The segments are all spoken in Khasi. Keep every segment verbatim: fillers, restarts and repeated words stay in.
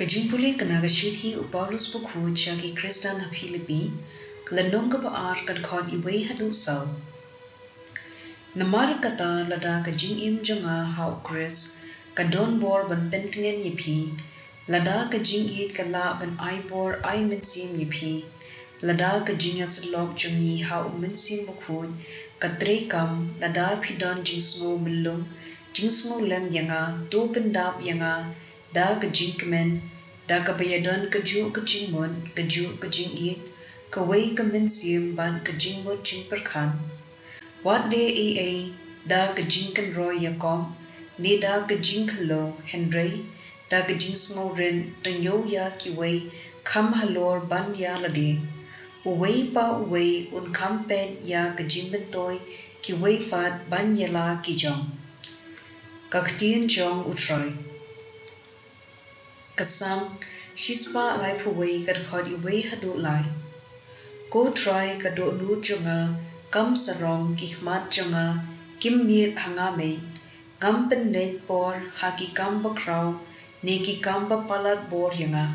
Ka jingpule ka na ka shithi u Paulus bakhuid sha ki Khristan ha Philippi, ka lynnong kaba ar, ka dkhot wei haduh saw. Namar kata, lada ka jingim jong nga ha u Khrist ka don bor ban pyntngen ïa phi, lada ka jingïeit ka lah ban ai bor ai mynsiem ïa phi, lada ka jingïasyllok jong ngi ha u Mynsiem Bakhuid ka trei kam, lada phi don jingsngew myllung, jingsngew lem ïa nga, to pyndap ïa nga da ka jingkmen, da kaba ïadon kajuh ka jingmut, kajuh ka jingïeit, kawei ka mynsiem bad ka jingmut jingpyrkhat. Wat leh ei ei da ka jingkynroi ïakob ne da ka jingkhlaiñ, hynrei da ka jingsngewrit, to ñiew ïa kiwei, kham halor ban ïa lade. Uwei pa uwei un kham peit ïa ka jingmyntoi kiwei pat ban ïa la ki jong. Ka ktien jong u Trai. Ka Salm shispah laiphew wei, ka dkhot wei haduh lai. Ko Trai, ka dohnud jong nga kam sarong, ki khmat jong nga kim miet ha nga mei. Ngam pynleit por ha ki kam bakhraw ne ki kam ba palat bor ïa nga.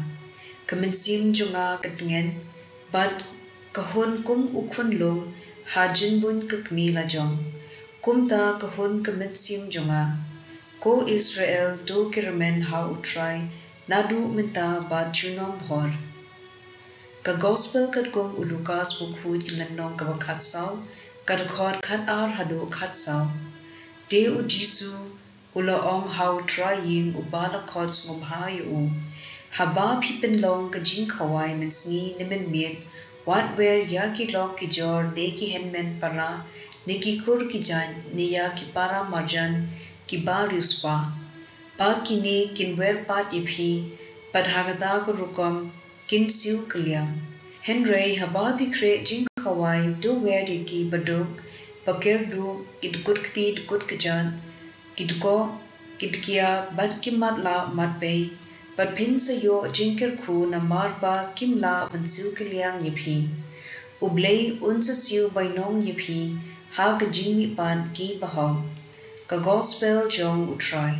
Ka mynsiem jong nga ka tngen, bad ka hun kum u khunlung ha jingbuiñ ka kmie lajong. Kumta ka hun ka mynsiem jong nga. Ko Israel, to kyrmen ha u Trai naduh mynta bad junom bhor. Ka Gospel katkum u Lukas bakhuid, lynnong kaba khatsaw, ka dkhot khatar haduh khatsaw. Te u Jisu u la ong ha u trai ïing uba la khot sngewbha ïa u, haba phi pynlong ka jingkhawai mynsngi ne mynmiet, wat wer ïa ki lok ki jor ne ki hynmen para ne ki kur ki jait ne ïa ki para marjan kiba riewspah. Ba kine kin wer pat ïa phi, bad ha kata ka rukom kin siew kylliang. Hynrei haba phi khreh jingkhawai, to wer ïa ki baduk, bakyrduh, ki dkut kti dkut kjat, ki dkoh, ki dkia, bad ki matlah matbei, bad phin sa ïoh jingkyrkhu namar ba kim lah ban siew kylliang ïa phi. U Blei un sa siew bainong ïa phi ha ka jingmihpat ki bahok. Ka Gospel jong u Trai.